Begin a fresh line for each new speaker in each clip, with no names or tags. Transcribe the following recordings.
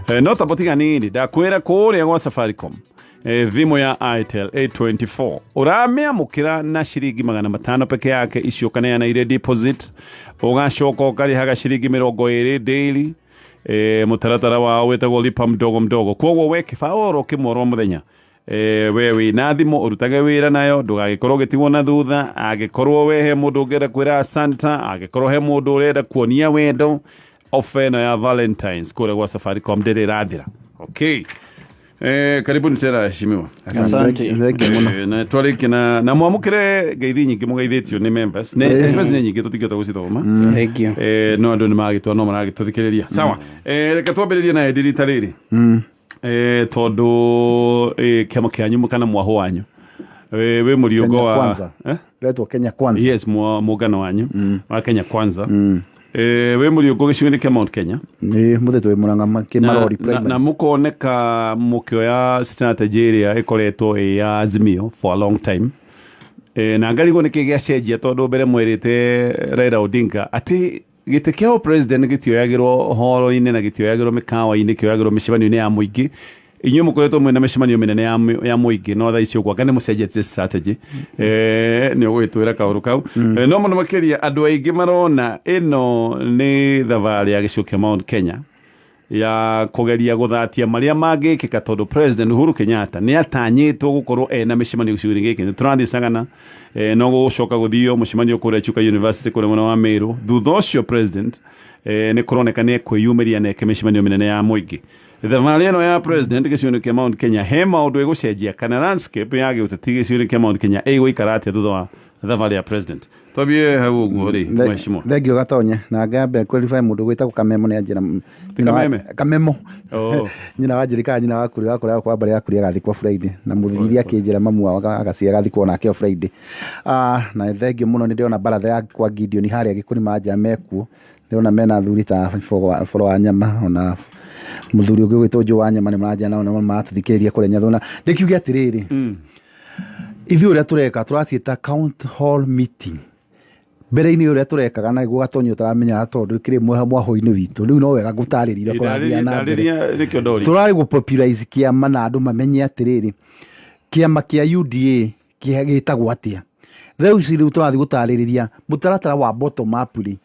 No tabotiga nini ndakwĩra kũrĩa gwa Safaricom, thimũ ya Itel A24 ũramĩamũkĩra na ciringi 500 peke yake, icio ũkaneana irĩ deposit, ũgacoka ũkarĩhaga ciringi 20 daily. Mũtaratara wao wĩtagwo lipa mdogo mdogo. Koguo we kĩbaũ oro kĩmwe oro mũthenya, we wĩna thimũ ũrutage wĩra nayo, ndũgagĩkorwo ũgĩtigwo na thutha. Angĩkorwo we he mũndũ ũngĩenda kwĩra asanta, angĩkorwo he mũndũ ũrenda kuonia wendo, ofa ĩno ya Valentines kũrĩa gwa Safaricom ndĩrĩ ĩrathira. Okay. Karibuni tena waheshimiwa.
Asante.
Thank you mũno.
Na twarĩkia na mwamũkĩre ngeithi nyingĩ mũgeithĩtio nĩ members. Nĩ SMS nĩ nyingĩ, tũtingĩhota gũcithoma.
Thank you.
No andũ nĩ magĩtwa no maragĩtũthikĩrĩria. Sawa. Reke twambĩrĩrie na Eddie rita rĩrĩ. Tondũ kĩama kĩanyu kana mwahũ wanyu wĩ mũriũngo
Kenya
wa
Kwanza.
Eh?
Retwo Kenya Kwanza.
Yes, mũngano wanyu wa Kenya Kwanza. Wĩ mũriũngo gĩcigo-inĩ kĩa Mount Kenya.
Nĩ mũthĩ twĩ Mũrang'a Kĩmarori
Na
Primary.
mũkoneka mũkĩoya strategy ĩrĩa ĩkoretwo ĩ ya Azimio for a long time. Na ngarigwo nĩkĩ gĩacenjia, tondũ mbere mwerĩte Raila Odinga atĩ gĩtĩ kĩa president gĩtioyagĩrwo horo-inĩ na gĩtioyagĩrwo mĩkawa-inĩ, kĩoyagĩrwo mĩcemanio-inĩ ya mũingĩ. Inyuĩ mũkoretwo mwĩna mĩcemanio mĩnene ya mũingĩ, no thaa ici ũguo anga nĩ mũcenjetie strategy. Nĩ ũgũgĩtwĩra kaũndũ kau. No mũno makĩria andũ aingĩ marona ĩno nĩ thabarĩ ya gĩcigo kĩa Mount Kenya ya kũgeria gũthatia marĩa mangĩkĩka, tondũ President Uhuru Kenyatta nĩ atanyĩtwo gũkorwo ena mĩcemanio gĩcigo-inĩ gĩkĩ. Nĩ tũrathiĩ Sagana, no gũgũcoka gũthio mũcemanio kũrĩa Chuka University, kũrĩa mwena wa Meru. Thutha ũcio president nĩ kũroneka nĩ ekwĩyumĩria na eke mĩcemanio mĩnene ya mũingĩ. Thabarĩ ĩno ya president gĩcigo-inĩ kĩa Mount Kenya, he maũndũ ĩgũcenjia kana landscape ya gĩũteti gĩcigo-inĩ kĩa Mount Kenya ĩgũikara atĩa thutha wa thabarĩ ya president? Twambie hau ũguo rĩ, mheshimiwa.
Thank you Gatonye. Na ngambe clarify, mũndũ gwĩtagwo Kamemo nĩ anjĩra
Kameme?
Kamemo.
Oh.
Nyina wa Njeri kana nyina wa kuri wakora kwa mbere ya kuri agathikwo Friday, na mũthiri akĩnjĩra mamu wao agacia agathikwo nake o Friday. Na thank you mũno, nĩ ndĩrona baratha ya kwa Gideon harĩa Gĩkũri manjĩra mekuo. Ndĩrona mena athuri ta Boro wa Nyama, ona mũthuri ũngĩ ũgwĩtwo Njũ wa Nyama, nĩ maranjĩra nao nĩ maratũthikĩrĩria kũrĩa Nyathuna. Ndĩkiuge atĩrĩrĩ, ithuĩ ũrĩa tũreka tũraciĩta count hall meeting. Mbere-inĩ ũrĩa tũrekaga na nĩguo Gatonyi ũtaramenyaga, tondũ kĩrĩ mwahũ-inĩ witũ, rĩu no wega ngũtarĩria ũrĩa kũrathiĩ na mbere.
Ndarĩria, nĩkĩo ndoria.
Tũrarĩ gũ popularize kĩama na andũ mamenye atĩrĩrĩ, kĩama kĩa UDA gĩtagwo atĩa. Rĩu ici rĩu tũrathiĩ gũtarĩrĩria mũtaratara wa bottom up rĩ,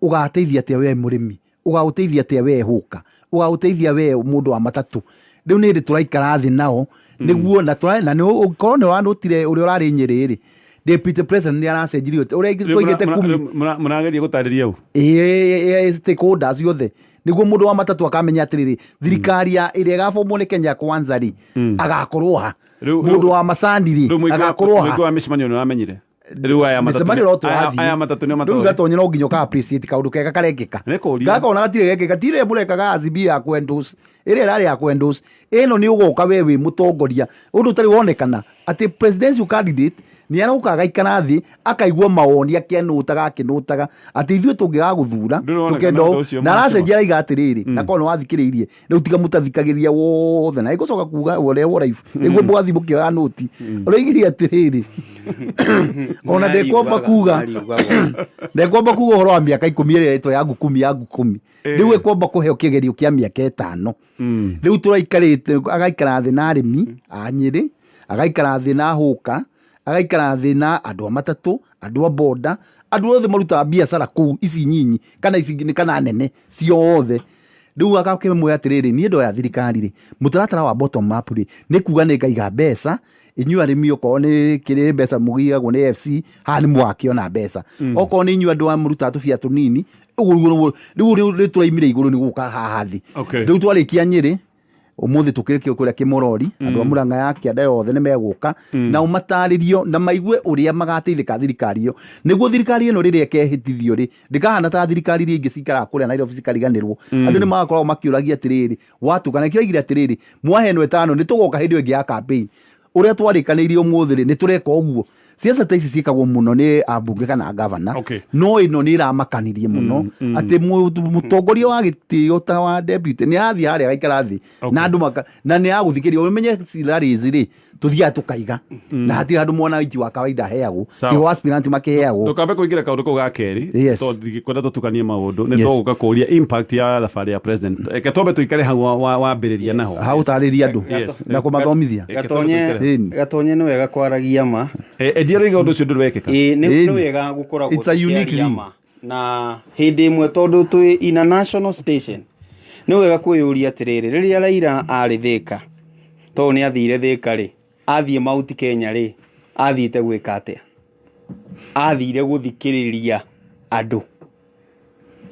ũgateithia atĩa we mũrĩmi, ũgagũteithia atĩa we hũka, ũgagũteithia we mũndũ wa matatũ. Rĩu nĩ hĩndĩ tũraikara thĩ nao nĩguo na na nĩ ũkorwo nĩ wanũtire ũrĩa ũrarĩ Nyĩrĩ rĩ, deputy president nĩ aracenjirie ũrĩa twaigĩte kumi.
Mũrageria gũtarĩria u?
Ĩĩ, stakeholders ciothe, nĩguo mũndũ wa matatũ akamenya atĩrĩrĩ, thirikari ya ĩrĩa ĩgabomwo nĩ Kenya Kwanza rĩ, agakorwo ha. Mũndũ wa macani rĩ, agakorwo ha.
Mũingĩ wa mĩcemanio nĩ wamenyire rĩu aya matatũ
Mĩcemanio no tũrathiĩ.
Aya matatũ nĩo
Rĩu
matoĩ.
Gatonye, no nginya ũka appreciate kaũndũ kega karekĩka.
Nĩ kũũria.
Gaka ona gatirĩ gekĩka, tirĩ mũrekaga Azimio ya kwendus ĩrĩa ĩrarĩ ya kwendus ĩno, nĩ ũgoka we wĩ mũtongoria, ũndũ ũtarĩ wonekana atĩ presidential candidate nĩ aroka agaikara thĩ akaigua mawoni akĩnũtaga akĩnũtaga atĩ ithuĩ tũngĩgagũthura
Ndũrĩ wonekana
tũkenda
ũndũ
ũũ.
ũcio,
Na
mheshimiwa.
aracenjia, araiga atĩrĩrĩ, na korwo nĩ wathikĩrĩirie rĩu, tiga mũtathikagĩrĩria wothe na ĩgũcoka kuga ũrĩa woraibu nĩguo mũgathiĩ mũkĩoya nũti. Ũroigire atĩrĩrĩ, ona ndekwamba kuga ũhoro wa mĩaka 10 ĩrĩa ĩtwa ya ngukumi ya ngukumi, rĩu ĩkwamba kũheo kĩgerio kĩa mĩaka 5. Rĩu tũraikarĩte, agaikara thĩ na arĩmi a Nyĩrĩ, agaikara thĩ na hũka, agaikara thĩ na andũ a matatũ, andũ a boda, andũ othe marutaga biacara kũu, ici nyinyi kana ici kana nene ciothe. Rĩu agakĩmwĩra atĩrĩrĩ, niĩ ndoya thirikari rĩ, mũtaratara wa bottom up rĩ, nĩ kuga nĩ ngaiga mbeca inyuĩ arĩmi, okorwo nĩ kĩrĩ mbeca mũgigagwo nĩ FC haha, nĩ mũgakĩona mbeca, okorwo nĩ inyuĩ andũ a mũrutaga tũbia tũnini, ũguo ũguo. Rĩu rĩu tũraimire igũrũ nĩ gũka haha thĩ. Rĩu twarĩkia Nyĩrĩ ũmũthĩ, tũkĩrĩkia kũrĩa Kĩmorori, andũ a Mũrang'a ya kĩanda yothe nĩ megũka nao matarĩrio na maigue ũrĩa magateithĩka thirikari ĩyo, nĩguo thirikari ĩno rĩrĩa ĩkehĩtithio rĩ, ndĩkahana ta thirikari iria ingĩ cikaraga kũrĩa Nairobi cikariganĩrwo. Andũ nĩ magakoragwo makĩũragia atĩrĩrĩ, watuka na kĩo aigire atĩrĩrĩ, mwahe ĩno 5 nĩ tũgoka hĩndĩ ĩyo ĩngĩ ya campaign. Ũrĩa twarĩkanĩirie ũmũthĩ rĩ, nĩ tũreka ũguo. Ciaca ta ici ciĩkagwo mũno nĩ ambunge kana gavana. No ĩno nĩ ĩramakanirie mũno atĩ mũtongoria wa gĩtĩo ta wa deputy nĩ arathiĩ harĩa agaikara thĩ na andũ maka na nĩ agũthikĩrĩria. Ũmenye rallies rĩ, tũthiaga tũkaiga na hatirĩ handũ mwananchi wa kawaida aheagwo. Tigo aspirant makĩheagwo.
Ndũkambe kũingĩra kaũndũ kau ga kerĩ tondũ ndingĩkwenda tũtukanie maũndũ. Nĩ tũgũka kũria impact ya thabarĩ ya president. Reke twambe tũikare hau wambĩrĩria naho.
Ha gũtarĩria andũ na kũmathomithia.
Reke twambe
Gatonye.
tũikare.
Gatonye, nĩ wega kwaragia ma.
Endia rĩiga ũndũ ũcio ndũrĩ wekĩka.
Ĩĩ, nĩ
Ĩĩ.
nĩ wega gũkoragwo
It's a unique
tũkĩaria
thing.
ma, na hĩndĩ ĩmwe tondũ twĩ in a national station, nĩ wega kwĩyũria atĩrĩrĩ, rĩrĩa Raila arĩ Thĩka, tondũ nĩ athire Thĩka rĩ, athiĩ Mount Kenya rĩ, athiĩte gwĩka atĩa? Athire gũthikĩrĩria andũ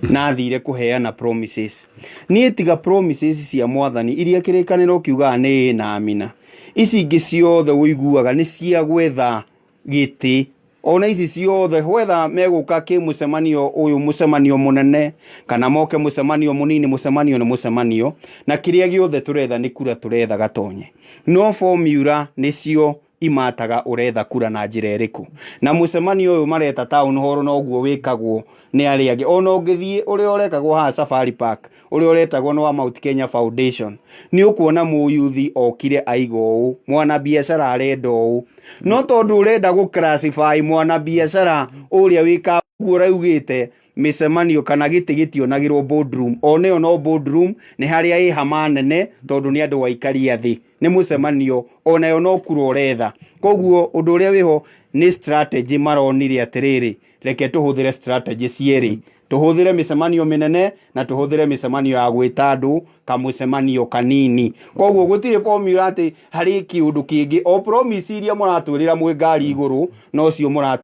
na athire kũheana promises. Niĩ tiga promises cia mwathani iria Kĩrĩkanĩro kiugaga nĩ ĩ na amina, ici ingĩ ciothe ũiguaga nĩ cia gwetha gĩtĩ. Ona ici ciothe, whether megũka kĩ mũcemanio ũyũ, mũcemanio mũnene, kana moke mũcemanio mũnini, mũcemanio nĩ mũcemanio, na kĩrĩa gĩothe tũretha nĩ kura tũretha, Gatonye. No formula nĩcio imataga ũretha kura na njĩra ĩrĩkũ. Na mũcemanio ũyũ mareta town hall noguo wĩkagwo nĩ arĩa angĩ. Ona ũngĩthiĩ ũrĩa ũrekagwo haha Safari Park, ũrĩa ũretagwo nĩ wa Mount Kenya Foundation, nĩ ũkuona mũyuthi okire aiga ũũ, mwanabiacara arenda ũũ, no tondũ ũrenda gũ classify mwanabiacara ũrĩa wĩka ũguo ũraugĩte mĩcemanio kana gĩtĩ gĩtionagĩrwo boardroom, ona ĩyo no boardroom, nĩ harĩa ĩ hama nene tondũ nĩ andũ waikaria thĩ, nĩ mũcemanio, onayo no kura ũretha. Koguo ũndũ ũrĩa wĩho nĩ strategy maronire atĩrĩrĩ, reke tũhũthĩre strategy cierĩ, tũhũthĩre mĩcemanio mĩnene na tũhũthĩre mĩcemanio ya gwĩta andũ kamũcemanio kanini. Koguo gũtirĩ formula atĩ harĩ kĩũndũ kĩngĩ, o promise iria mũratwĩrĩra mwĩ ngari igũrũ nocio mũra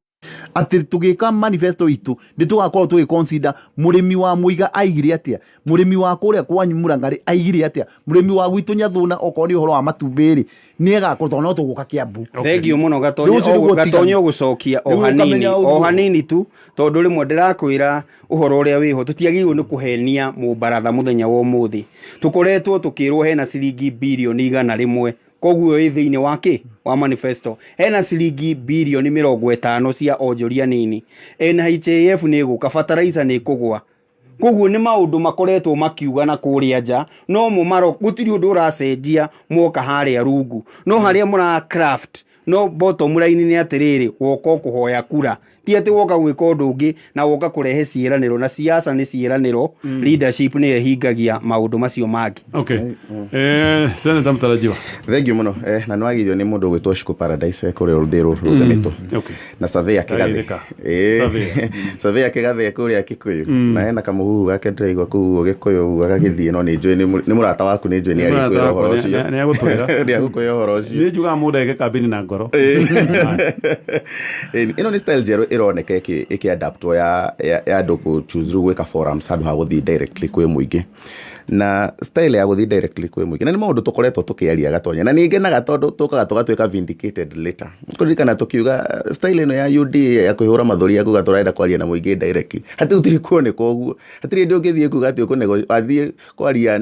Atĩ tũgĩka manifesto itũ nĩ tũgakorwo tũgĩ consider mũrĩmi wa Mũiga aigire atĩa, mũrĩmi wa kũrĩa kwanyu Mũrang'a rĩ aigire atĩa, mũrĩmi wa gwitũ Nyathũna okorwo nĩ ũhoro wa matumbĩ rĩ nĩ agakorwo, tondũ no tũgũka Kĩambu.
Thengiũ mũno. Gatonye.
Rĩu ũcio nĩguo
Gatonye,
ũtiganu.
ũgũcokia o
Rĩu
hanini
ũkamenya
o
ũguo.
hanini tu, tondũ rĩmwe ndĩrakwĩra ũhoro ũrĩa wĩho, tũtiagĩrĩirwo nĩ kũhenia mũbaratha. Mũthenya wa ũmũthĩ tũkoretwo tũkĩrwo hena ciringi birioni 100, koguo ĩ thĩinĩ wa kĩ wa manifesto hena ciringi birioni 50 cia onjoria nini, NHIF nĩ ĩgũka, fertilizer nĩ ĩkũgwa. Koguo nĩ maũndũ makoretwo makiuga na kũrĩa nja, no mo maro gũtirĩ ũndũ ũracenjia mwoka harĩa rungu, no harĩa mũra craft. No bottom line nĩ atĩrĩrĩ, woka ũkũhoya kura, ti atĩ woka gwĩka ũndũ ũngĩ, na woka kũrehe ciĩranĩro, na siasa nĩ ciĩranĩro. Leadership nĩyo ĩhingagia maũndũ macio mangĩ.
Okay, Senator mtarajiwa.
Thengiũ mũno. Na nĩ wagithio nĩ mũndũ ũgwĩtwo Shiku Paradise, kũrĩa Rũthĩrũ rũtemĩtwo na survey kĩgathĩ.
Ndagĩrĩka. Surveyor.
Survey kĩgathĩ kũrĩa Kikuyu, na hena kamũhuhu gake ndĩraigua kũu Gĩkũyũ agagĩthiĩ, no nĩ njũĩ nĩ mũrata waku, nĩ njũĩ nĩ
Nĩ mũrata
arĩkwĩra
wakwa,
ũhoro ũcio.
Nĩ agũtwĩra.
Nĩ agũkwĩra ũhoro ũcio.
Nĩ njugaga mũndũ eke kambĩni na ngoro.
Ĩno nĩ style njerũ ĩroneka ĩkĩ-adaptwo ya andũ kũ choose rĩu gwĩka forums handũ ha gũthiĩ directly kwĩ mũingĩ, na style ya gũthiĩ directly kwĩ mũingĩ, na nĩ maũndũ tũkoretwo tũkĩaria, Gatonya, na nĩ ngenaga tondũ tũkaga tũgatuĩka vindicated later. Kũririkana tũkiuga style ĩno ya UDA ya kwĩhũra mathũri ya kuga tũrenda kwaria na mũingĩ directly, hatirĩ gũtirĩ kuoneka ũguo, hatirĩ hĩndĩ ũngĩthiĩ kuga atĩ ũkũnego wathiĩ kwaria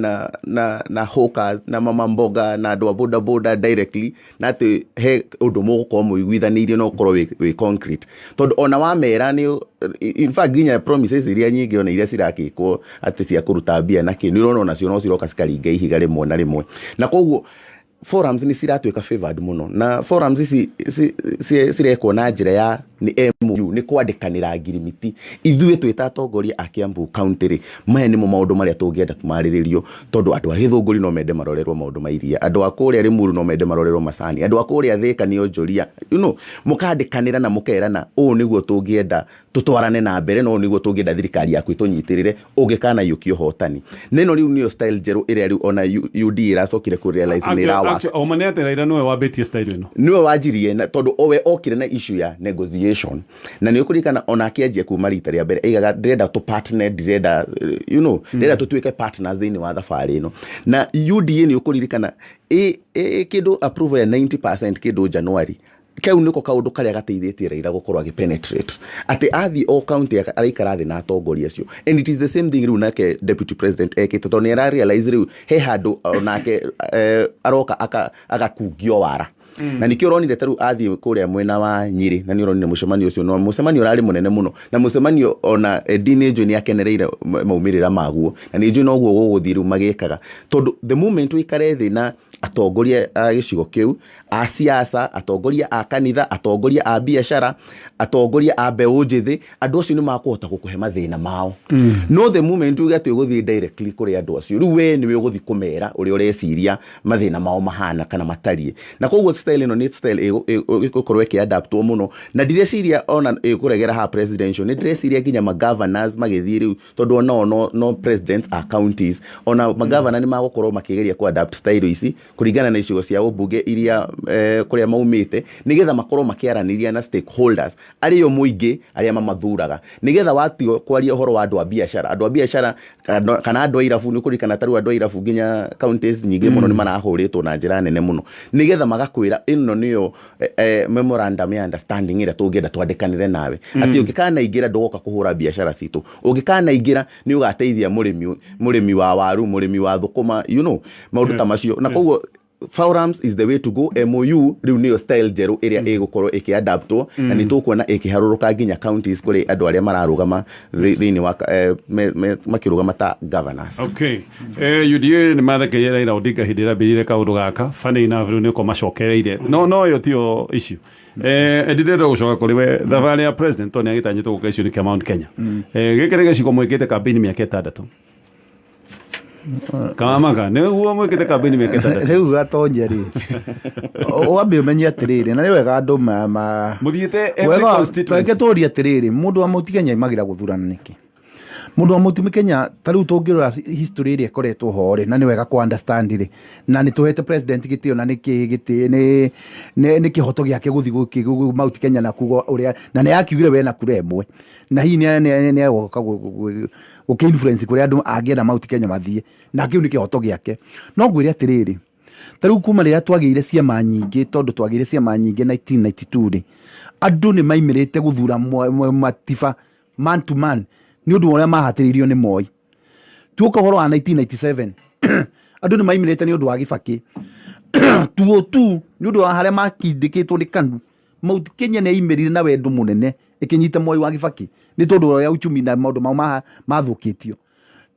na hawkers na mama mboga na andũ a boda boda directly, na atĩ he ũndũ mũgũkorwo mũiguithanĩirie na ũkorwo wĩ concrete, tondũ ona wamera nĩ in fact nginya promises iria nyingĩ ona iria cirakĩkwo atĩ cia kũruta mbia na kĩ, nĩ ũrona onacio no ciroka cikaringa ihiga rĩmwe na rĩmwe. Na koguo forums nĩ ciratuĩka favored mũno, na forums ici cirekwo na njĩra ya nĩ MOU, nĩ kwandĩkanĩra ngirimiti. Ithuĩ twĩ ta atongoria a Kiambu County rĩ, maya nĩmo maũndũ marĩa tũngĩenda marĩrĩrio, tondũ andũ a Gĩthũngũri no mende marorerwo maũndũ ma iria, andũ a kũrĩa Limuru no mende marorerwo macani, andũ a kũrĩa Thĩka nĩ onjoria, mũkandĩkanĩra na mũkerana ũũ nĩguo tũngĩenda tũtwarane na mbere, na ũũ nĩguo tũngĩenda thirikari yaku ĩtũnyitĩrĩre ũngĩkanaiũkia ũhotani. Na ĩno rĩu nĩyo style njerũ ĩrĩa rĩu ona UDA ĩracokire kũ realize nĩ ĩrawaka.
Oma nĩ atĩ Raila nĩwe wambĩtie style ĩno.
Nĩwe wanjirie, na tondũ owe okire na issue ya negotiation, na nĩ ũkũririkana ona akĩanjia kuma rita rĩa mbere aigaga ndĩrenda tũ partner, ndĩrenda ndĩrenda tũtuĩke partners thĩinĩ wa thabarĩ ĩno. Na UDA nĩ ũkũririkana ĩ kĩndũ approval ya 90% kĩndũ January kau, nĩko kaũndũ karĩa gateithĩtie Raila gũkorwo agĩ penetrate atĩ athiĩ o county araikara thĩ na atongoria acio. And it is the same thing rĩu nake deputy president ekĩte, tondũ nĩ ara realize rĩu he handũ onake aroka agakungio wara. Na nĩkĩo ũronire ta rĩu athiĩ kũrĩa mwena wa Nyĩrĩ, na nĩ ũronire mũcemanio ũcio, no mũcemanio ũrarĩ mũnene mũno, na mũcemanio ona Eddie nĩ njũĩ nĩ akenereire maumĩrĩra maguo, na nĩ njũĩ noguo gũgũthiĩ rĩu magĩkaga, tondũ the moment ũikare thĩ na atongoria a gĩcigo kĩu a siasa, atongoria a kanitha, atongoria a biacara, atongoria a mbeũ njĩthĩ, andũ acio nĩ makũhota gũkũhe mathĩna mao. No the moment uge atĩ ũgũthiĩ directly kũrĩ andũ acio, rĩu we nĩwe ũgũthiĩ kũmera ũrĩa ũreciria mathĩna mao mahana kana matariĩ. Na koguo style ĩno nĩ style ĩgũkorwo ĩkĩadaptwo mũno, na ndireciria ona ĩkũregera haha presidential. Nĩ ndĩreciria nginya ma governors magĩthiĩ rĩu, tondũ onao no presidents a counties, ona magavana nĩ magũkorwo makĩgeria kũ adapt style ici kũringana na icigo cia ũmbunge iria kũrĩa maumĩte, nĩgetha makorwo makĩaranĩria na stakeholders arĩo mũingĩ arĩa mamathuraga, nĩgetha watigwo kwaria ũhoro wa andũ a biacara, andũ a biacara kana andũ a irabu. Nĩ kũririkana ta rĩu andũ a irabu nginya counties nyingĩ mũno nĩ marahũrĩtwo na njĩra nene mũno, nĩgetha magakwĩra ĩno nĩyo memorandum ya understanding ĩrĩa tũngĩenda twandĩkanĩre nawe, atĩ ũngĩkanaingĩra ndũgoka kũhũra biacara citũ, ũngĩkanaingĩra nĩ ũgateithia mũrĩmi, mũrĩmi wa waru, mũrĩmi wa thũkũma, maũndũ ta macio. Na koguo forums is the way to go. MOU rĩu nĩyo style njerũ ĩrĩa ĩgũkorwo ĩkĩadaptwo, na nĩ tũkuona ĩkĩharũrũka nginya counties kũrĩ andũ arĩa mararũgama thĩinĩ wa makĩrũgama ta governors.
Okay, UDA nĩ mathekeire Raila Odinga hĩndĩ ĩrĩa ambĩrĩire kaũndũ gaka. Funny enough, rĩu nĩko macokereire, no ĩyo tiyo issue. Ndĩrenda gũcoka kũrĩ we. Thabarĩ ya president, tondũ nĩ agĩtanyĩtwo gũka gĩcigo kĩa Mount Kenya, gĩkĩ nĩ gĩcigo mwĩkĩte campaign mĩaka 6. Kamaka nĩguo mwĩkĩte campaign mĩaka 6.
Rĩu gatonye rĩ, wambe ũmenye atĩrĩrĩ, na nĩ wega andũ ma
Mũthiĩte every constituency.
Reke tũrie atĩrĩrĩ, mũndũ wa Mount Kenya aimagĩra gũthurana nĩkĩ? Mũndũ wa Mount Kenya, ta rĩu tũngĩrora history ĩrĩa ĩkoretwo ho rĩ, na nĩ wega kũ understand rĩ, na nĩ tũhete president gĩtĩo, na nĩkĩ gĩtĩ nĩ kĩhoto gĩake gũthiĩ Mount Kenya na kuga ũrĩa, na nĩ yakiugire we na kura ĩmwe, na hihi nĩ egũka gũkĩ influence kũrĩa andũ angĩenda Mount Kenya mathiĩ, na kĩu nĩ kĩhoto gĩake. No ngwĩre atĩrĩrĩ, ta rĩu kuma rĩrĩa twagĩire ciama nyingĩ, tondũ twagĩire ciama nyingĩ 1992 rĩ, andũ nĩ maimĩrĩte gũthura matiba man to man nĩ ũndũ wa ũrĩa mahatĩrĩirio nĩ Moi. Tuoka ũhoro wa 1997, andũ nĩ maimĩrĩte nĩ ũndũ wa Gĩbakĩ tuo tu, nĩ ũndũ wa harĩa makindĩkĩtwo nĩ KANU. Mount Kenya nĩ yaimĩrire na wendo mũnene ĩkĩnyita Moi wa Gĩbakĩ nĩ tondũ wa ũrĩa uchumi na maũndũ mao mathũkĩtio.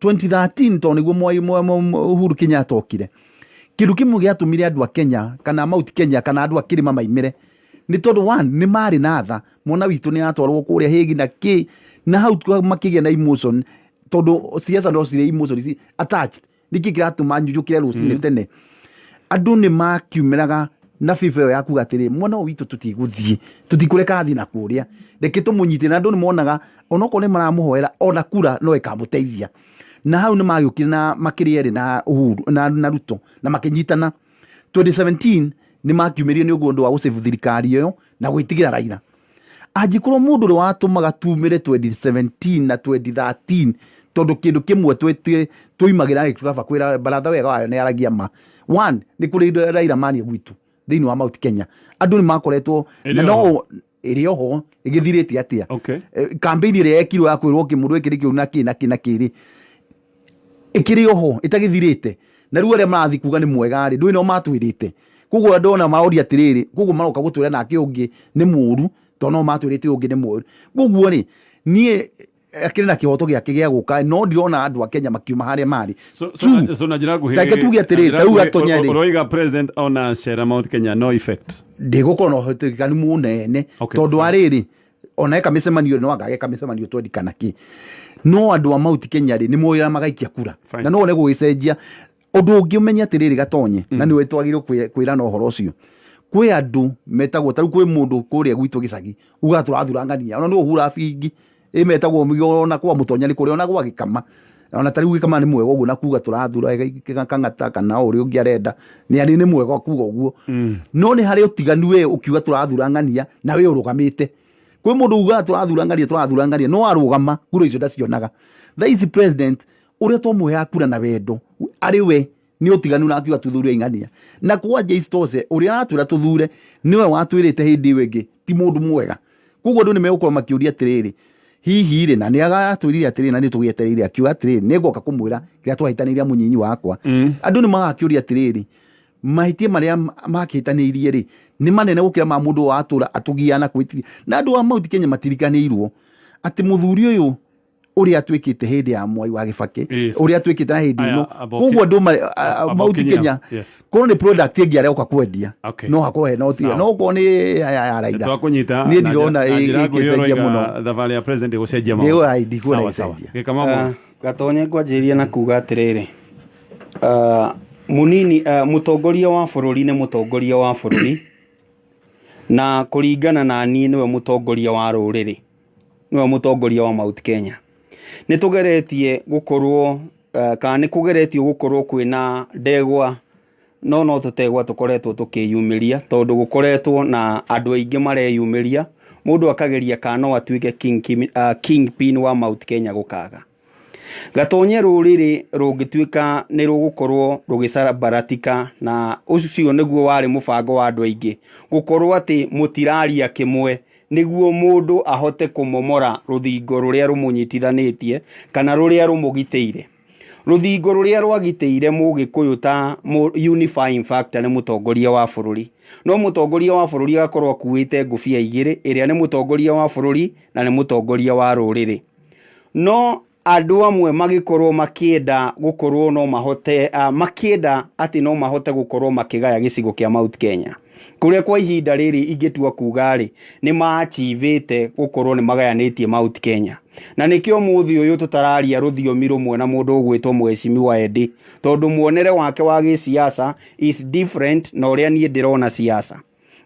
2013, tondũ nĩguo Moi Uhuru Kenyatta okire, kĩndũ kĩmwe gĩatũmire andũ a Kenya kana Mount Kenya kana andũ a kĩrĩma maimĩre nĩ tondũ one, nĩ marĩ na tha, mwana witũ nĩ atwarwo kũrĩa Hague na kĩ, na hau makĩgĩa na emotion, tondũ siasa no cirĩ emotion attached. Nĩkĩ kĩratũma njũkĩre rũcinĩ tene? Andũ nĩ makiumĩraga na biba ĩyo ya kuga atĩrĩ, mwana ũyũ witũ tũtigũthiĩ, tũtikũreka athiĩ na kũrĩa, reke tũmũnyite. Na andũ nĩ monaga onokorwo nĩ maramũhoera, ona kura no ĩkamũteithia. Na hau nĩ magĩũkire na makĩrĩ erĩ na Uhuru na Ruto na makĩnyitana. 2017 nĩ makiumĩrie nĩ ũguo ũndũ wa gũcĩbu thirikari ĩyo na gwĩtigĩra Raila. Angĩkorwo mũndũ ũrĩa watũmaga tumĩre 2017 na 2013, tondũ kĩndũ kĩmwe tũimagĩra gĩkaba kwĩra baratha wega wayo nĩ aragia ma one, nĩ kũrĩ Raila mania gwitũ thĩinĩ wa Mount Kenya. Andũ nĩ makoretwo
Ĩrĩ
na
oho.
no ĩrĩ oho ĩgĩthirĩte atĩa? Campaign ĩrĩa yekirwo ya kwĩrwo kĩmũndũ gĩkĩ nĩ kĩũru na kĩ na kĩ na kĩrĩ, ĩkĩrĩ oho ĩtagĩthirĩte. Na rĩu arĩa marathiĩ kuga nĩ mwega rĩ, ndũĩ no matwĩrĩte. Koguo andũ ona maroria atĩrĩrĩ, koguo maroka gũtwĩra nake ũngĩ nĩ mũru, tondũ no matwĩrĩte ũngĩ nĩ mũru. Koguo rĩ, niĩ akĩrĩ na kĩhoto gĩake gĩa gũka, no ndirona andũ a Kenya makiuma harĩa marĩ.
So, so na njĩra nguhĩ,
Reke tuge atĩrĩrĩ,
na njĩra
ta rĩu
nguhĩ,
Gatonya rĩ.
ũroiga president ona cera Mount Kenya, no effect?
Ndĩgũkorwo na ũhotekanu mũnene, tondũ wa rĩrĩ, ona eka mĩcemanio no angageka mĩcemanio twendi kana kĩ, no andũ a Mount Kenya rĩ, nĩ moĩ magaikia kura.
Fine.
Na no one gũgĩcenjia. Ũndũ ũngĩ ũmenye atĩrĩrĩ Gatonye, na nĩwe twagĩrĩirwo kwĩrana ũhoro ũcio, kwĩ andũ metagwo, ta rĩu kwĩ mũndũ kũrĩa gwitũ gĩcagi ugaga tũrathura ng'ania, ona nĩ ũhura bingi ĩmetagwo, ona kwa mũtonya nĩ kũrĩa, ona gwa gĩkama, ona ta rĩu gĩkama nĩ mwega ũguo na kuga tũrathura kang'ata kana ũrĩa ũngĩ arenda, nĩ arĩ nĩ mwega kuga ũguo, no nĩ harĩ ũtiganu we ũkiuga tũrathura ng'ania na we ũrũgamĩte. Kwĩ mũndũ ugaga tũrathura ng'ania, tũrathura ng'ania, no arũgama kura icio ndacionaga. Thaa ici president ũrĩa twamũheaga kura na wendo arĩ we nĩ ũtiganu na akiuga tuthure ng'ania, na kwanja isitoshe ũrĩa aratwĩra tũthure nĩwe watwĩrĩte hĩndĩ ĩyo ĩngĩ ti mũndũ mwega. Koguo andũ nĩ megũkorwo makĩũria atĩrĩrĩ, hihi rĩ, na nĩ agatwĩrire atĩrĩrĩ, na nĩ tũgĩetereire akiuga atĩrĩrĩ, nĩ ngoka kũmwĩra kĩrĩa twahĩtanĩire mũnyinyi wakwa. Andũ nĩ magakĩũria atĩrĩrĩ, Mahĩtia marĩa makĩhĩtanĩirie rĩ nĩ manene gũkĩra ma mũndũ watũra atũgiaga na kwĩtiria. Na andũ a Mount Kenya matirikanĩirwo atĩ mũthuri ũyũ ũrĩa atuĩkĩte hĩndĩ ya Mwai wa Gĩbakĩ, ũrĩa atuĩkĩte na hĩndĩ
Aya,
ĩno,
amba
koguo andũ
amba
Mount
ũkinyia.
Kenya
Yes.
korwo nĩ product ĩngĩ aroka kwendia, no hakorwo hena ũtira, no okorwo nĩ ya Raila,
Twakũnyita.
niĩ ndirona
na njĩra nguhĩ
ĩgĩcenjia
ũroiga
mũno.
Thabarĩ ya president gũcenjia
Ndikuona
Sawa, sawa.
ĩgĩcenjia.
Gĩkamamo.
Gatonye, ngwanjĩrĩria na kuga atĩrĩrĩ, mũnini mũtongoria wa bũrũri nĩ mũtongoria wa bũrũri, na kũringana na niĩ nĩwe mũtongoria wa rũrĩrĩ, nĩwe mũtongoria wa Mount Kenya. Nĩ tũgeretie gũkorwo kana nĩ kũgeretio gũkorwo kwĩna ndegwa, no tũtegwa tũkoretwo tũkĩyumĩria, tondũ gũkoretwo na andũ aingĩ mareyumĩria, mũndũ akageria kana no atuĩke kingpin wa Mount Kenya, gũkaga. Gatonye, rũrĩrĩ rũngĩtuĩka nĩ rũgũkorwo rũgĩcambaratika, na ũcio nĩguo warĩ mũbango wa andũ aingĩ, gũkorwo atĩ mũtiraria kĩmwe nĩguo mũndũ ahote kũmomora rũthingo rũrĩa rũmũnyitithanĩtie kana rũrĩa rũmũgitĩire. Rũthingo rũrĩa rwagitĩire Mũgĩkũyũ ta unifying factor nĩ mũtongoria wa bũrũri, no mũtongoria wa bũrũri agakorwo akuĩte ngũbia igĩrĩ, ĩrĩa nĩ mũtongoria wa bũrũri na nĩ mũtongoria wa rũrĩrĩ. No andũ amwe magĩkorwo makĩenda gũkorwo no mahote makĩenda atĩ no mahote gũkorwo makĩgaya gĩcigo kĩa Mount Kenya, kũrĩa kwa ihinda rĩrĩ ingĩtua kuga rĩ nĩ maachivĩte gũkorwo nĩ magayanĩtie Mount Kenya, na nĩkĩo mũthĩ ũyũ tũtararia rũthiomi rũmwe na mũndũ ũgwĩtwo Mheshimiwa Eddie, tondũ muonere wake wa gĩsiasa is different na ũrĩa niĩ ndĩrona siasa.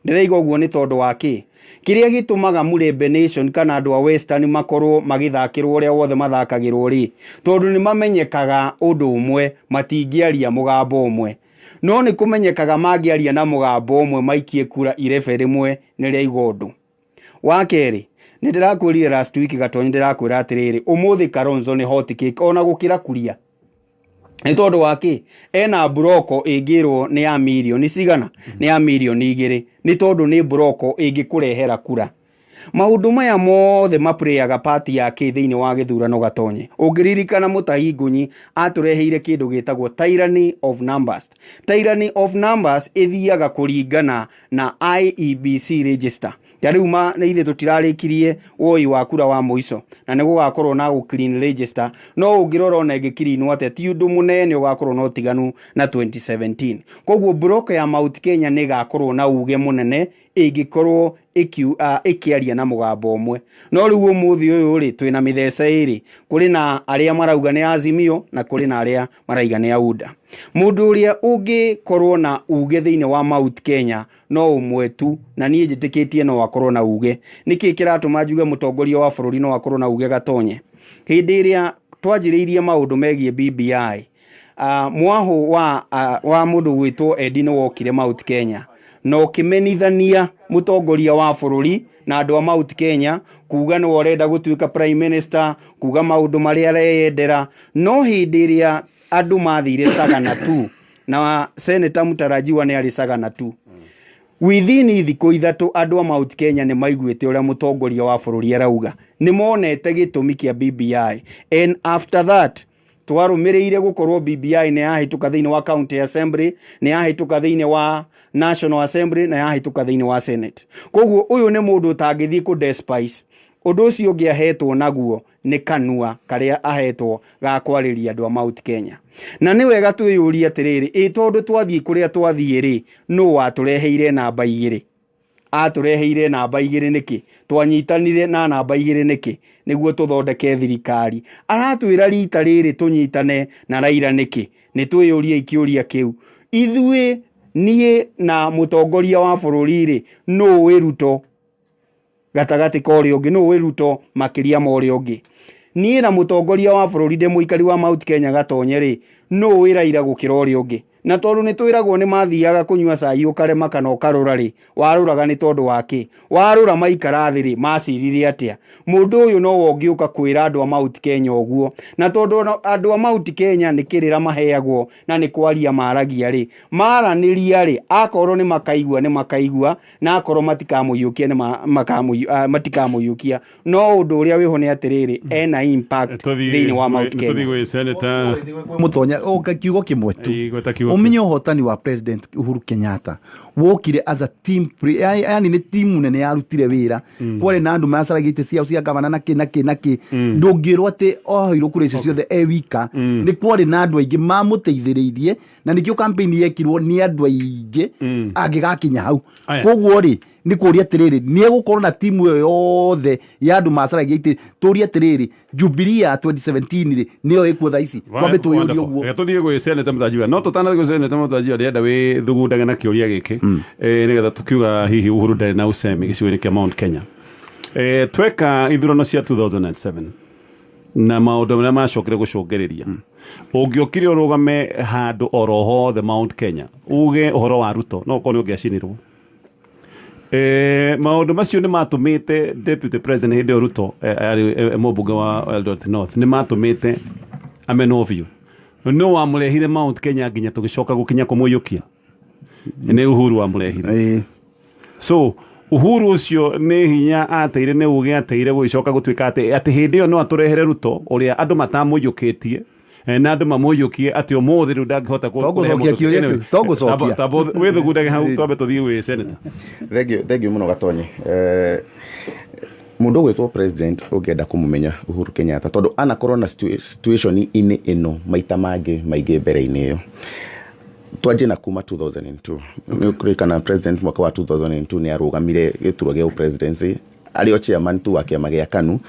Ndĩraiga ũguo nĩ tondũ wa kĩ? Kĩrĩa gĩtũmaga Mulembe Nation kana andũ a Western makorwo magĩthakĩrwo ũrĩa wothe mathakagĩrwo rĩ, tondũ nĩ mamenyekaga ũndũ ũmwe, matingĩaria mũgambo ũmwe, no nĩ kũmenyekaga mangĩaria na mũgambo ũmwe maikie kura irebe rĩmwe nĩ rĩaiga ũndũ. Wa kerĩ, nĩ ndĩrakwĩrire last week, Gatonyi, ndĩrakwĩra atĩrĩrĩ, ũmũthĩ Kalonzo nĩ hot cake ona gũkĩra Kuria. Nĩ tondũ wa kĩ? Ena mburoko ĩngĩrwo nĩ ya mirioni cigana, nĩ ya mirioni 2, nĩ tondũ nĩ mburoko ĩngĩkũrehera kura. Maũndũ maya mothe maplayaga part ya kĩ thĩinĩ wa gĩthurano? Gatonye, ũngĩririkana Mũtahi Ngunyi atũreheire kĩndũ gĩtagwo tyranny of numbers. Tyranny of numbers ĩthiaga kũringana na IEBC register. Ta rĩu ma nĩ ithuĩ tũtirarĩkirie woi wa kura wa mũico, na nĩ gũgakorwo na gũ clean register, no ũngĩrora ona ĩngĩkirinwo atĩa, ti ũndũ mũnene ũgakorwo na ũtiganu na 2017. Koguo block ya Mount Kenya nĩ ĩgakorwo na uge mũnene ĩngĩkorwo ĩkĩaria na mũgambo ũmwe. No rĩu ũmũthĩ ũyũ rĩ, twĩna mĩthece ĩrĩ, kũrĩ na arĩa marauga nĩ Azimio na kũrĩ na arĩa maraiga nĩ Auda. Mũndũ ũrĩa ũngĩkorwo na uge thĩinĩ wa Mount Kenya no ũmwe tu, na niĩ njĩtĩkĩtie no akorwo na uge. Nĩkĩ kĩratũma njuge mũtongoria wa bũrũri no akorwo na uge? Gatonye, hĩndĩ ĩrĩa twanjĩrĩirie maũndũ megiĩ BBI, mwahũ wa mũndũ gwĩtwo Eddie nĩ wokire Mount Kenya na ũkĩmenithania mũtongoria wa bũrũri na andũ a Mount Kenya, kuga nĩwe ũrenda gũtuĩka prime minister, kuga maũndũ marĩa areyendera. No hĩndĩ ĩrĩa andũ mathire Sagana tu, na seneta mũtarajiwa nĩ arĩ Sagana tu, within thikũ 3 andũ a Mount Kenya nĩ maiguĩte ũrĩa mũtongoria wa bũrũri arauga, nĩ monete gĩtũmi kĩa BBI. And after that twarũmĩrĩire gũkorwo BBI nĩ yahĩtũka thĩinĩ wa county assembly, nĩ yahĩtũka thĩinĩ wa National Assembly, na yahĩtũka thĩinĩ wa Senate. Koguo ũyũ nĩ mũndũ ũtangĩthiĩ kũ despise ũndũ ũcio ũngĩ ahetwo naguo nĩ kanua karĩa ahetwo ga kwarĩria andũ a Mount Kenya. Na nĩ wega twĩyũrie atĩrĩrĩ, ĩ tondũ twathiĩ kũrĩa twathiĩ rĩ, nũ watũreheire namba 2? Atũreheire namba 2 nĩkĩ? Twanyitanire na namba 2 nĩkĩ nĩguo tũthondeke thirikari? Aratwĩra rita rĩrĩ tũnyitane na Raila nĩkĩ? Nĩ twĩyũrie kĩũria kĩu ithuĩ. Niĩ na mũtongoria wa bũrũri rĩ, nũ wĩ Ruto gatagatĩ ka ũrĩa ũngĩ? Nũ wĩ Ruto makĩria ma ũrĩa ũngĩ? Niĩ na mũtongoria wa bũrũri ndĩ mũikari wa Mount Kenya, Gatonye rĩ, nũ wĩ Raila gũkĩra ũrĩa ũngĩ? Na tondũ nĩ twĩragwo nĩ mathiaga kũnyua cai ũkarema kana ũkarũra rĩ, warũraga nĩ tondũ wa kĩ? Warũra maikara thĩ rĩ, macirire atĩa? Mũndũ ũyũ nowe ũngĩũka kwĩra andũ a Mount Kenya ũguo, na tondũ ona andũ a Mount Kenya nĩ kĩrĩra maheagwo na nĩ kwaria maragia rĩ, maranĩria rĩ, akorwo nĩ makaigua nĩ makaigua, na akorwo matikamũiyũkia nĩ matikamũiyũkia. No ũndũ ũrĩa wĩho nĩ atĩrĩrĩ, ena impact thĩinĩ wa Mount
Tũthiĩ
Kenya.
Gwĩ seneta.
Mutonya o kiugo kimwe tu.
Gweta kiugo. Kiugo kĩu.
Ũmenye ũhotani wa President Uhuru Kenyatta wokire as a team play, yani nĩ timu nene yarutire wĩra. Kwarĩ na andũ macaragia itĩ ciao cia gavana na kĩ na kĩ na kĩ. Ndũngĩrwo atĩ oheirwo kura icio ciothe e wika. Nĩ kwarĩ na andũ aingĩ mamũteithĩrĩirie, na nĩkĩo campaign yekirwo nĩ andũ aingĩ angĩgakinya hau.
Aya.
Koguo rĩ, nĩ kũria atĩrĩrĩ, nĩ egũkorwo na timu ĩyo yothe ya andũ macaragia itĩ? Tũrie atĩrĩrĩ, Jubilee ya 2017 rĩ, nĩyo ĩkuo thaa ici? Twambe twĩyũrie ũguo.
Reke tũthiĩ gwĩ Seneta Mũtanjiwa, no tũtanathiĩ gwĩ Seneta Mũtanjiwa, ndĩrenda wĩthugundage na kĩũria gĩkĩ, nĩgetha tũkiuga hihi Uhuru ndarĩ na usemi gĩcigo-inĩ kĩa Mount Kenya. Tweka ithurano cia 2007 na maũndũ marĩa macokire gũcũngĩrĩria, ũngĩokire ũrũgame handũ oro hothe Mount Kenya uge ũhoro wa Ruto, no ũkorwo nĩ ũngĩacinirwo. Maũndũ macio nĩ matũmĩte Deputy President hĩndĩ ĩyo Ruto, arĩ mũmbunge wa Eldoret North, nĩ matũmĩte amenwo biũ. No wamũrehire Mount Kenya nginya tũgĩcoka gũkinya kũmũiyũkia nĩ Uhuru wamũrehire. So Uhuru ũcio nĩ hinya ateire, nĩ ũgĩ ateire gũgĩcoka gũtuĩka atĩ hĩndĩ ĩyo no atũrehere Ruto ũrĩa andũ matamũiyũkĩtie, na andũ mamũiyũkie atĩ ũmũthĩ rĩu ndangĩhota kũrehe
Togũcokia
mũndũ.
kĩũria
Anyway,
kĩu, togũcokia.
tamba wĩthugundage hau, twambe tũthiĩ gwĩ Senator.
Thengiũ, thengiũ mũno Gatonye. Mũndũ ũgwĩtwo President ũngĩenda kũmũmenya Uhuru Kenyatta, tondũ anakorwo na situation inĩ ĩno maita mangĩ maingĩ mbere-inĩ ĩyo. Twanjie na kuma 2002. Nĩ ũkũririkana President mwaka wa 2002 nĩ arũgamire gĩturwa gĩa presidency arĩ o chairman tu wa kĩama gĩa KANU,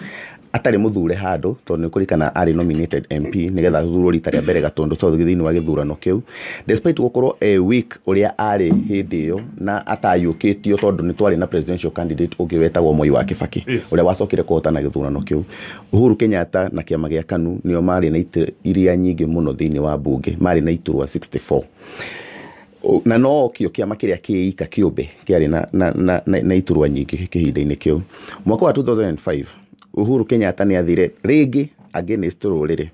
atarĩ mũthure handũ, tondũ nĩ kũririkana arĩ nominated MP nĩgetha athurwo rita rĩa mbere Gatundu South thĩinĩ wa gĩthurano kĩu, despite gũkorwo e weak ũrĩa arĩ hĩndĩ ĩyo na atayũkĩtio, tondũ nĩ twarĩ na presidential candidate ũngĩ wetagwo Moi wa Kibaki, ũrĩa wacokire kũhotana gĩthurano kĩu. Uhuru Kenyatta na kĩama gĩa KANU nĩo marĩ na itĩ iria nyingĩ mũno thĩinĩ wa mbunge, marĩ na iturwa 64. Na no kĩo kĩama kĩrĩa kĩika kĩũmbe kĩarĩ na iturwa nyingĩ kĩhinda-inĩ kĩu. Mwaka wa 2005 Uhuru Kenyatta nĩ athire rĩngĩ against rũrĩrĩ,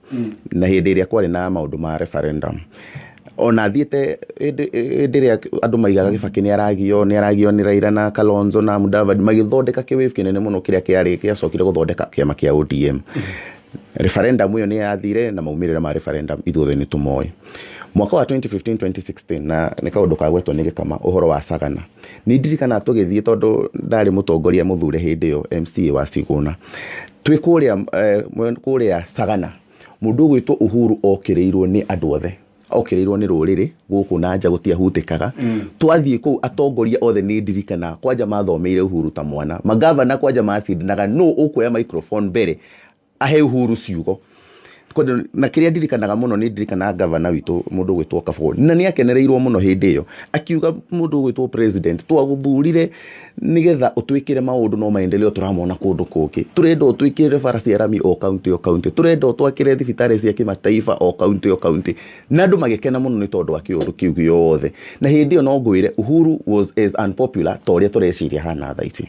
na hĩndĩ ĩrĩa kwarĩ na maũndũ ma referendum, ona athiĩte hĩndĩ ĩrĩa andũ maigaga Kibaki nĩ aragio nĩ Raila na Kalonzo na Mudavadi, magĩthondeka kĩwave kĩnene mũno kĩrĩa kĩarĩ gĩacokire gũthondeka kĩama kĩa ODM. Referendum ĩyo nĩ yathire, na maumĩrĩra ma referendum ithuothe nĩ tũmoĩ. Mwaka wa 2015 2016, na nĩ kaũndũ kagwetwo nĩ Gĩkama ũhoro wa Sagana, nĩ ndirikana tũgĩthiĩ, tondũ ndarĩ mũtongoria mũthure hĩndĩ ĩyo, MCA wa Siguna, twĩ kũrĩa kũrĩa Sagana, mũndũ ũgwĩtwo Uhuru okĩrĩirwo nĩ andũ othe, okĩrĩirwo nĩ rũrĩrĩ gũkũ na nja, gũtiahutĩkaga. Twathiĩ kũu, atongoria othe, nĩ ndirikana kwanja mathomeire Uhuru ta mwana, magavana kwanja macindanaga nũ ũkuoya microphone mbere ahe Uhuru ciugo. Na kĩrĩa ndirikanaga mũno, nĩ ndirikanaga gavana witũ, mũndũ ũgwĩtwo Kabũgũ, na nĩ akenereirwo mũno hĩndĩ ĩyo, akiuga, "Mũndũ ũgwĩtwo President, twagũthurire nĩgetha ũtwĩkĩre maũndũ, no maendeleo tũramona kũndũ kũngĩ. Tũrenda ũtwĩkĩrĩre bara cia rami o kaunti o kaunti, tũrenda ũtwakĩre thibitarĩ cia kĩmataifa o kaunti o kaunti." Na andũ magĩkena mũno nĩ tondũ wa kĩũndũ kĩu gĩothe. Na hĩndĩ ĩyo no ngwĩre Uhuru was as unpopular ta ũrĩa tũreciria hana thaa ici.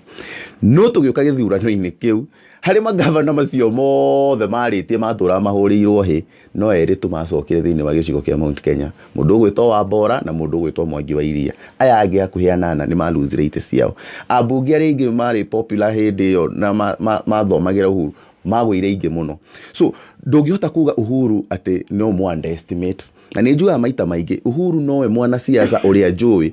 No tũgĩũka gĩthurano-inĩ kĩu, harĩ magavana macio mothe marĩtie matũraga mahũrĩirwo hĩ, no erĩ tu macokire thĩinĩ wa gĩcigo kĩa Mount Kenya, mũndũ ũgwĩtwo Wambora na mũndũ ũgwĩtwo Mwangi wa Iria. Aya angĩ hakuhĩ anana nĩ maluzire itĩ ciao. Ambunge arĩa aingĩ marĩ popular hĩndĩ ĩyo na mathomagĩra Uhuru magũire aingĩ mũno. So ndũngĩhota kuga Uhuru atĩ no mũ underestimate. Na nĩ njugaga maita maingĩ, Uhuru nowe mwanasiasa ũrĩa njũĩ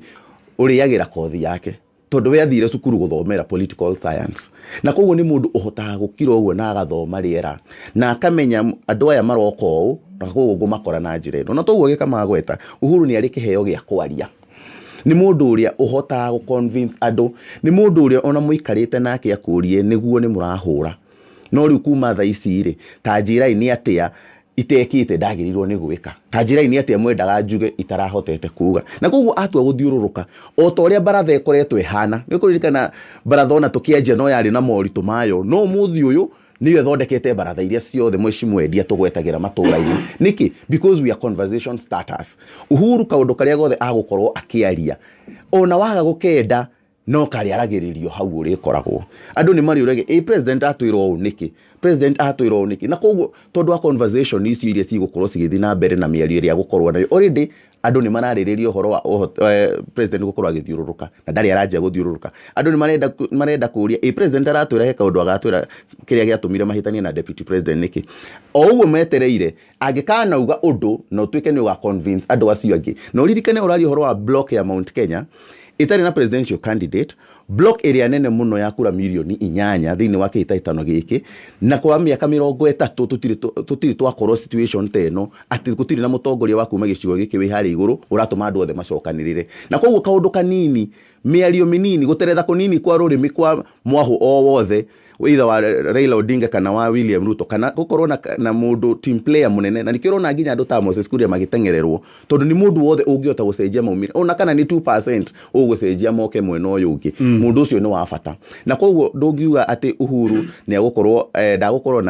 ũrĩagĩra kothi yake, tondũ we athire cukuru gũthomera political science, na koguo nĩ mũndũ ũhotaga gũkira ũguo na agathoma rĩera na akamenya andũ aya maroka ũũ, na koguo ngũmakora na njĩra ĩno. Na toguo gĩkamagweta, Uhuru nĩ arĩ kĩheo gĩa kwaria, nĩ mũndũ ũrĩa ũhotaga gũ convince andũ, nĩ mũndũ ũrĩa ona mũikarĩte nake akũrie nĩguo nĩ mũrahũra, no rĩu kuma thaa ici rĩ, ta njĩrai nĩ atĩa itekĩte ndagĩrĩirwo nĩ gwĩka, ta njĩrai nĩ atĩa mwendaga njuge itarahotete kuga. Na koguo atua gũthiũrũrũka o ta ũrĩa baratha ĩkoretwo ĩhana. Nĩ kũririkana baratha ona tũkĩanjia no yarĩ na moritũ mayo, no ũmũthĩ ũyũ nĩyo ĩthondekete baratha iria ciothe mheshimiwa endia tũgwetagĩra matũra-inĩ. Nĩkĩ? Because we are conversation starters. Uhuru kaũndũ karĩa gothe agũkorwo akĩaria, ona waga gũkenda. No karĩaragĩrĩrio hau ũrĩkoragwo andũ nĩ marĩũragia, ĩ president atwĩra ũũ nĩkĩ? President atwĩra ũũ nĩkĩ? Na koguo tondũ wa conversation icio iria cigũkorwo cigĩthiĩ na mbere na mĩario ĩrĩa gũkorwo nayo already, andũ nĩ mararĩrĩria ũhoro wa president gũkorwo agĩthiũrũrũka na ndarĩ aranjia gũthiũrũrũka. Andũ nĩ marenda kũria, ĩ president aratwĩra he kaũndũ agatwĩra kĩrĩa gĩatũmire mahĩtanie na deputy president nĩkĩ? O ũguo metereire angĩkanauga ũndũ na ũtuĩke nĩ ũga convince andũ acio angĩ. Na ũririkane ũraria ũhoro wa block ya Mount Kenya ĩtarĩ na presidential candidate, block ĩrĩa nene mũno ya kura mirioni 8 thĩinĩ wa kĩhĩtahĩtano gĩkĩ, na kwa mĩaka 30 tũtirĩ twakorwo situation ta ĩno atĩ gũtirĩ na mũtongoria wa kuma gĩcigo gĩkĩ wĩ harĩa igũrũ ũratũma andũ othe macokanĩrĩre. Na koguo kaũndũ kanini, mĩario mĩnini, gũteretha kũnini kwa rũrĩmĩ kwa mwahũ o wothe, either wa Raila Odinga kana wa William Ruto, kana gũkorwo na mũndũ team player mũnene, na nĩkĩo ũrona nginya andũ ta Moses Kuria magĩteng'ererwo, tondũ nĩ mũndũ wothe ũngĩhota gũcenjia maumĩrĩra, ona kana nĩ 2% ũgũcenjia moke mwena ũyũ ũngĩ, mũndũ ũcio nĩ wa bata. Na koguo ndũngiuga atĩ Uhuru nĩ agũkorwo ndagũkorwo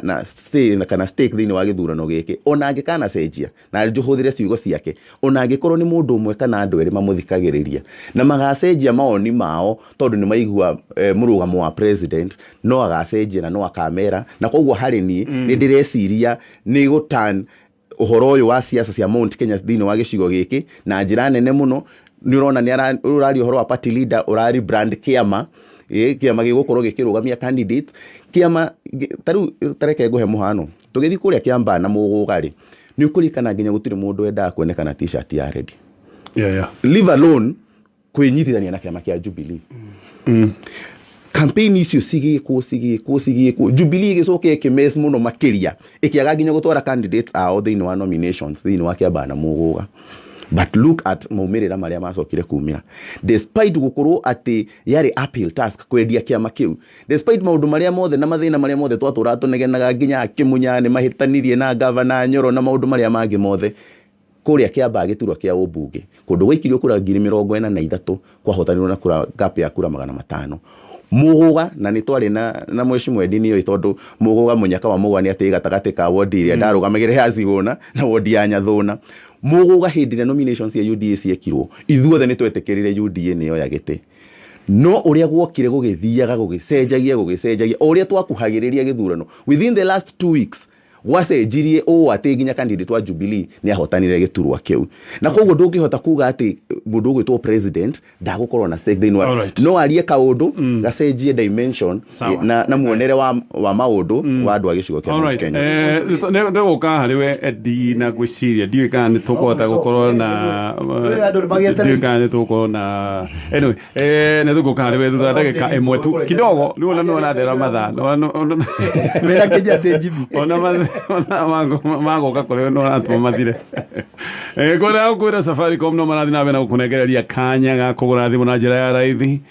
na say kana stake thĩinĩ wa gĩthurano gĩkĩ, ona angĩkanacenjia na njũhũthĩre ciugo ciake, ona angĩkorwo nĩ mũndũ ũmwe kana andũ erĩ mamũthikagĩrĩria na magacenjia mawoni mao tondũ nĩ maigua mũrũgamo wa president, no agacenjia na no akamera. Na koguo harĩ niĩ nĩ ndĩreciria nĩ gũtan ũhoro ũyũ wa siasa cia Mount Kenya thĩinĩ wa gĩcigo gĩkĩ na njĩra nene mũno. Nĩ ũrona nĩ ũraria ũhoro wa party leader ũrari brand kĩama, kĩama gĩgũkorwo gĩkĩrũgamia candidate kĩama ta rĩu. Tareke ngũhe mũhano, tũgĩthiĩ kũrĩa Kĩambaa na Mũgũga rĩ, nĩ ũkũririkana nginya gũtirĩ mũndũ wendaga kuonekana t-shirt ya red, leave alone kwĩnyitithania na kĩama kĩa Jubilee. Campaign icio cigĩkwo, cigĩkwo, cigĩkwo, Jubilee ĩgĩcoka ĩkĩmess mũno makĩria, ĩkĩaga nginya gũtwara candidates ao thĩinĩ wa nominations thĩinĩ wa Kĩambaa na Mũgũga. But look at maumĩrĩra marĩa macokire kumĩra, despite gũkorwo atĩ yarĩ uphill task kwendia kĩama kĩu, despite maũndũ marĩa mothe na mathĩna marĩa mothe twatũraga tũnegenaga, nginya akĩmunya nĩ mahĩtanirie na gavana Nyoro na maũndũ marĩa mangĩ mothe. Kũrĩa Kĩambaa, gĩturwa kĩa ũmbunge, kũndũ gwaikirio kura 43,000, kwahotanirwo na kura gap ya kura 500. Mũgũga na nĩ twarĩ na mheshimiwa Eddie nĩoĩ, tondũ Mũgũga, mũnyaka wa Mũgũga nĩ atĩ gatagatĩ ka wodi ĩrĩa ndarũgamagĩrĩra ya Cigũna na wodi ya Nyathũna. Mũgũga, hĩndĩ ĩrĩa nominations cia UDA ciekirwo, ithuothe nĩ twetĩkĩrire UDA nĩyoya gĩtĩ, no ũrĩa gwokire gũgĩthiaga gũgĩcenjagia, gũgĩcenjagia o ũrĩa twakuhagĩrĩria gĩthurano, within the last 2 weeks gwacenjirie ũũ atĩ nginya candidate wa Jubilee nĩ ahotanire gĩturwa kĩu. Na koguo ndũngĩhota kuga atĩ mũndũ ũgwĩtwo president ndagũkorwo na stake thĩinĩ wa no arie kaũndũ gacenjie dimension
Sawa.
na muonere wa maũndũ wa andũ a gĩcigo kĩa Mount Kenya.
Ndĩgũka harĩ we Eddie, na ngwĩciria ndiũĩ kana nĩ tũkũhota gũkorwo na
Andũ nĩ magĩetereire.
ndiũĩ kana nĩ tũgũkorwo na, anyway, nĩ tũgũka harĩ we thutha wa ndagĩka ĩmwe tu kidogo. Nĩwona nĩwona ndera mathaa.
Wĩra kĩnja atĩ Jimmy.
Ona mathaa magũka kũrĩ we no ũratũma mathire. Ngwenda gũkwĩra Safaricom no marathiĩ na mbere na gũkũnengereria kanya ga kũgũra thimũ na njĩra ya raithi.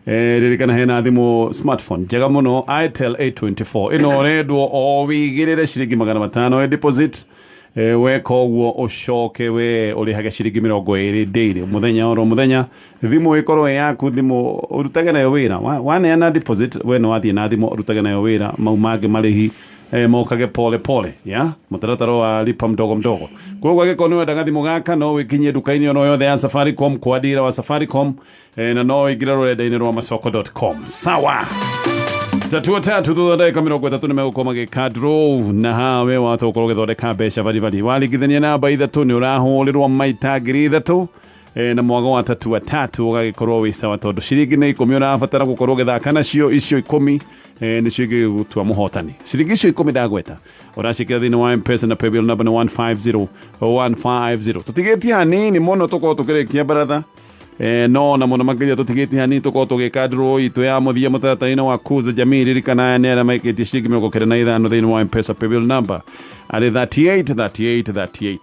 Ririkana hena thimũ smartphone njega mũno, Itel A24 ĩno ũrendwo o wĩigĩrĩre ciringi 500 deposit. Weka ũguo ũcoke we ũrĩhage ciringi 20 daily, mũthenya oro mũthenya, thimũ ĩkorwo ĩ yaku, thimũ ũrutage nayo wĩra. Waneana deposit, we nĩ wathiĩ na thimũ ũrutage nayo wĩra, mau mangĩ marĩhi mokage pole pole ya mũtaratara wa lipa mdogo mdogo. Koguo angĩkorwo nĩ wendaga thimũ gaka, no wĩkinyie nduka-inĩ ono yothe ya Safaricom kwa dira wa Safaricom, na no ũingĩre rũrenda-inĩ rwa masoko.com. Sawa, tatua tatu thutha ndagĩka 30 nĩ megũkorwo magĩka draw, na hawe wata ũkorwo ũgĩthondeka mbeca baribari. Waringithania namba ithatũ nĩ ũrahũrĩrwo maita 3000, na mwago wa tatua tatu ũgagĩkorwo wĩ sawa, tondũ ciringi nĩ 10 ũrabatara gũkorwo ũgĩthaka nacio. Icio 10 nĩcio ingĩgũtua mũhotani. Ciringi icio 10 ndagweta ũraciĩkĩra thĩinĩ wa Mpesa na paybill number nĩ 150 150. Tũtigĩtie hanini mũno tũkorwo tũkĩrĩkia baratha, no na mũno makĩria tũtigĩtie hanini tũkorwo tũgĩka draw itũ ya mũthia mũtaratara-inĩ wa Kuza Jamii. Ririkana aya nĩ arĩa maikĩtie ciringi 95 thĩinĩ wa Mpesa paybill number arĩ 38 38 38.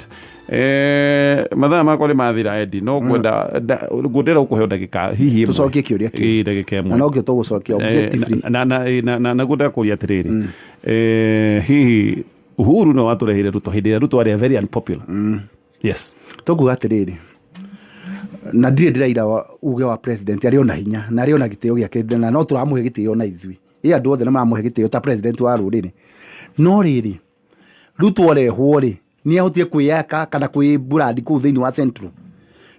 Mathaa makwa nĩ mathira, Eddie, no ngwendera ũkũheo ndagĩka hihi ĩmwe.
Tũcokie kĩũria kĩu.
Ĩĩ, ndagĩka ĩmwe.
Na nokĩo tũgũcokia objectively.
Na ngwenda kũria atĩrĩrĩ, hihi Uhuru no watũreheire Ruto hĩndĩ ĩrĩa Ruto arĩ very unpopular? Yes.
Tũkuga atĩrĩrĩ, na ndirĩ ndĩraira uge wa president arĩ ona hinya na arĩ ona gĩtĩo gĩake, na no tũramũhe gĩtĩo na ithuĩ ĩ andũ othe nĩ maramũhe gĩtĩo ta president wa rũrĩrĩ. No rĩrĩ, Ruto arehwo rĩ, nĩ ahotire kwĩyaka kana kwĩ brand kũu thĩinĩ wa Central?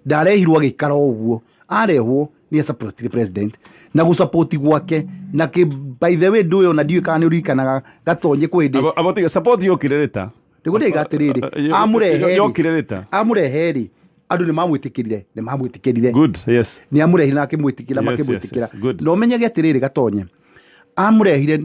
Ndarehirwo agĩikara o ũguo, arehwo Nĩ asupportire president na gũsupport gwake na kĩ, by the way, ndũ ũyũ ona ndiũĩ kana nĩ ũririkanaga Gatonye kwĩ hĩndĩ.
Abotiga support yokire rĩta.
Nĩguo ndĩiga atĩrĩrĩ, amũrehe rĩ,
Yokire rĩta.
Amũrehe rĩ, andũ nĩ mamwĩtĩkĩrire, nĩ mamwĩtĩkĩrire.
Good, yes.
Nĩ amũrehire na akĩmwĩtĩkĩra. Makĩmwĩtĩkĩra.
Yes, good.
Na ũmenyage atĩrĩrĩ, Gatonye amũrehire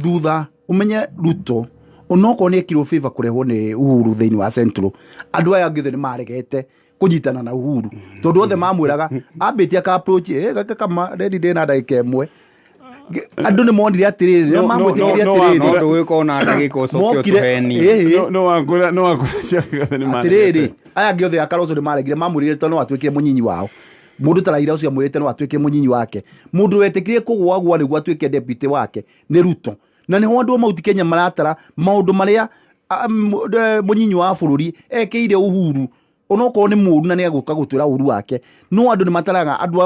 thutha, ũmenye Ruto onokorwo nĩ ekirwo favor kũrehwo nĩ Uhuru thĩinĩ wa Central, andũ aya angĩ othe nĩ maregete kũnyitana na Uhuru tondũ othe mamwĩraga ambĩtie aka approach gaka kama ready ndĩ na ndagĩka ĩmwe. Andũ nĩ monire atĩrĩrĩ,
No, no,
mamwĩtĩkĩrie
no, no,
atĩrĩrĩ,
No ndũgĩkorwo na ndagĩka ũcoke
mokire
ũtũhenie.
No wakũra no wakũra ciothe nĩ
Atĩrĩrĩ, aya angĩ othe a Kalonzo nĩ maregire, mamwĩrire tondũ no atuĩkire mũnyinyi wao. Mũndũ ta Raila ũcio amwĩrĩte no atuĩke mũnyinyi wake. Mũndũ wetĩkire kũgũagũa nĩguo atuĩke deputy wake nĩ Ruto, na nĩho andũ a Mount Kenya maratara maũndũ marĩa mũnyinyi wa bũrũri ekĩire Uhuru, onokorwo nĩ mũru na nĩ agũka gũtwĩra ũru wake, no andũ nĩ mataraga andũ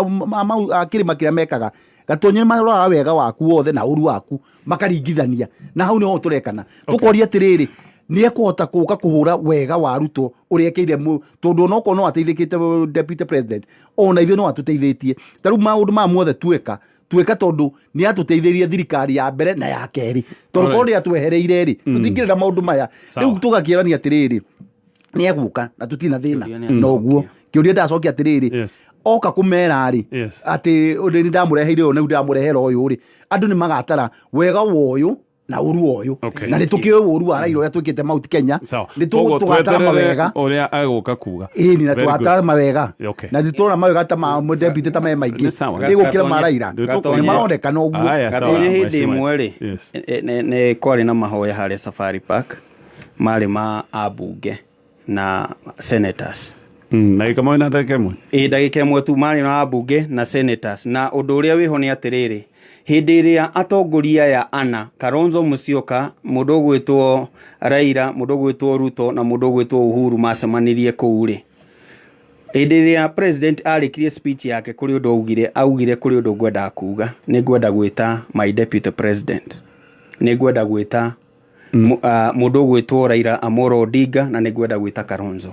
a kĩrĩma kĩrĩa mekaga Gatonye nĩ maroraga wega waku wothe na ũru waku makaringithania, na hau nĩho tũrekana tũkoria atĩrĩrĩ, nĩ ekũhota kũka kũhũra wega wa Ruto ũrĩa ekĩire tondũ onokorwo no ateithĩkĩte deputy president, ona ithuĩ no atũteithĩtie. Ta rĩu maũndũ maya mothe tuĩka tuĩka tondũ nĩ atũteithĩrie thirikari ya mbere na ya kerĩ, tondũ korwo nĩ atwehereire rĩ, tũtingĩrĩ na maũndũ maya.
Sawa.
Rĩu tũgakĩrania atĩrĩrĩ, nĩ egũka na tũtirĩ na thĩna.
Kĩũria nĩ
Na ũguo kĩũria ndacokia atĩrĩrĩ, oka kũmera rĩ, atĩ nĩ ndamũreheire ũyũ na rĩu ndamũrehera ũyũ rĩ, andũ nĩ magatara wega wa ũyũ na ũru wa ũyũ. Na nĩ tũkĩũĩ ũru wa Raila ũrĩa twĩkĩte Mount Kenya.
Sawa.
Nĩ
Koguo
tũgatara
tweterere
mawega.
Ũrĩa egũka kuga.
Ĩni na
Very good.
tũgatara mawega. Na nĩ tũrona mawega ta ma deputy ta me maingĩ
Nĩ sawa.
ĩgũkĩra ma Raila.
Nĩ
Nĩ maronekana ũguo.
Aya, sawa,
Gatonye hĩndĩ
mheshimiwa.
ĩmwe rĩ, nĩ kwarĩ na mahoya harĩa Safari Park, marĩ ma ambunge na senators.
Ndagĩka moe na ndagĩka ĩmwe.
Ĩ ndagĩka ĩmwe tu. Marĩ na ambunge na senators, na ũndũ ũrĩa wĩho nĩ atĩrĩrĩ, hĩndĩ ĩrĩa atongoria aya ana, Kalonzo Musyoka, mũndũ ũgwĩtwo Raila, mũndũ ũgwĩtwo Ruto na mũndũ ũgwĩtwo Uhuru macemanirie kũu rĩ, hĩndĩ ĩrĩa president arĩkirie speech yake, kũrĩ ũndũ augire. Augire kũrĩ ũndũ ngwendaga kuga, nĩ ngwenda gwĩta my deputy president, nĩ ngwenda gwĩta mũndũ ũgwĩtwo Raila Amolo Odinga, na nĩ ngwenda gwĩta Kalonzo,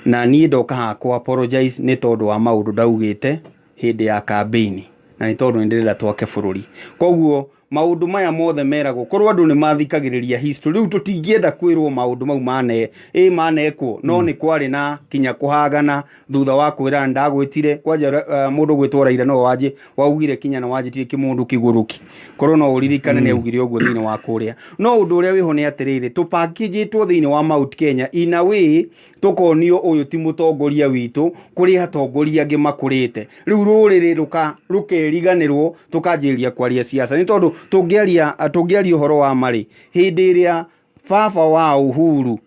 na niĩ ndoka haha kũ apologize nĩ tondũ wa maũndũ ndaugĩte hĩndĩ ya campaign, na nĩ tondũ nĩ ndĩrenda twake bũrũri. Koguo maũndũ maya mothe meragwo korwo andũ nĩ mathikagĩrĩria history, rĩu tũtingĩenda kwĩrwo maũndũ mau mane ĩ manekwo. No nĩ kwarĩ na kinya kũhagana thutha wa kwĩra ndagwĩtire kwanja mũndũ gwĩtwo Raila no wanjĩ waugire kinya na wanjĩtire kĩmũndũ kĩgũrũki, korwo no ũririkane nĩ augire ũguo thĩinĩ wa kũrĩa. No ũndũ ũrĩa wĩho nĩ atĩrĩrĩ, tũpakĩjĩtwo thĩinĩ wa Mount Kenya in a way tũkonio ũyũ ti mũtongoria witũ, kũrĩ atongoria angĩ makũrĩte. Rĩu rũrĩrĩ rũkeriganĩrwo, tũkanjĩrĩria kwaria siasa, nĩ tondũ tũngĩaria ũhoro wa marĩ hĩndĩ ĩrĩa baba wa Uhuru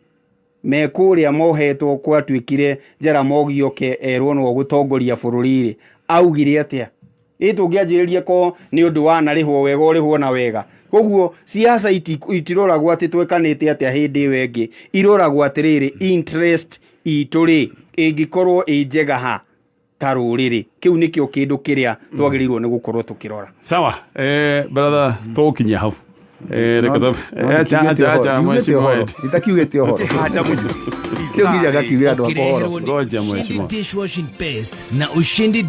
me kũrĩa mohetwo, gwatuĩkire Jaramogi oke erwo no gũtongoria bũrũri-rĩ, augire atĩa? Ĩ tũngĩanjĩrĩria ko nĩ ũndũ wa narĩhwo wega ũrĩhwo na wega. Koguo siasa itiroragwo atĩ twekanĩte atĩa hĩndĩ ĩyo ĩngĩ, iroragwo atĩrĩrĩ, interest itũ rĩ ĩngĩkorwo ĩ njega ha ta rũrĩrĩ. Kĩu nĩkĩo kĩndũ kĩrĩa twagĩrĩirwo nĩ gũkorwo tũkĩrora.
Sawa, brother, tũgũkinyia hau. Reke acha, acha, acha, mheshimiwa Ed.
Itakiugĩte ũhoro kĩu nginya gakiugĩra andũ akwa ũhoro.
Ngoja,
Ushindi
mheshimiwa.
dishwashing paste na Ushindi.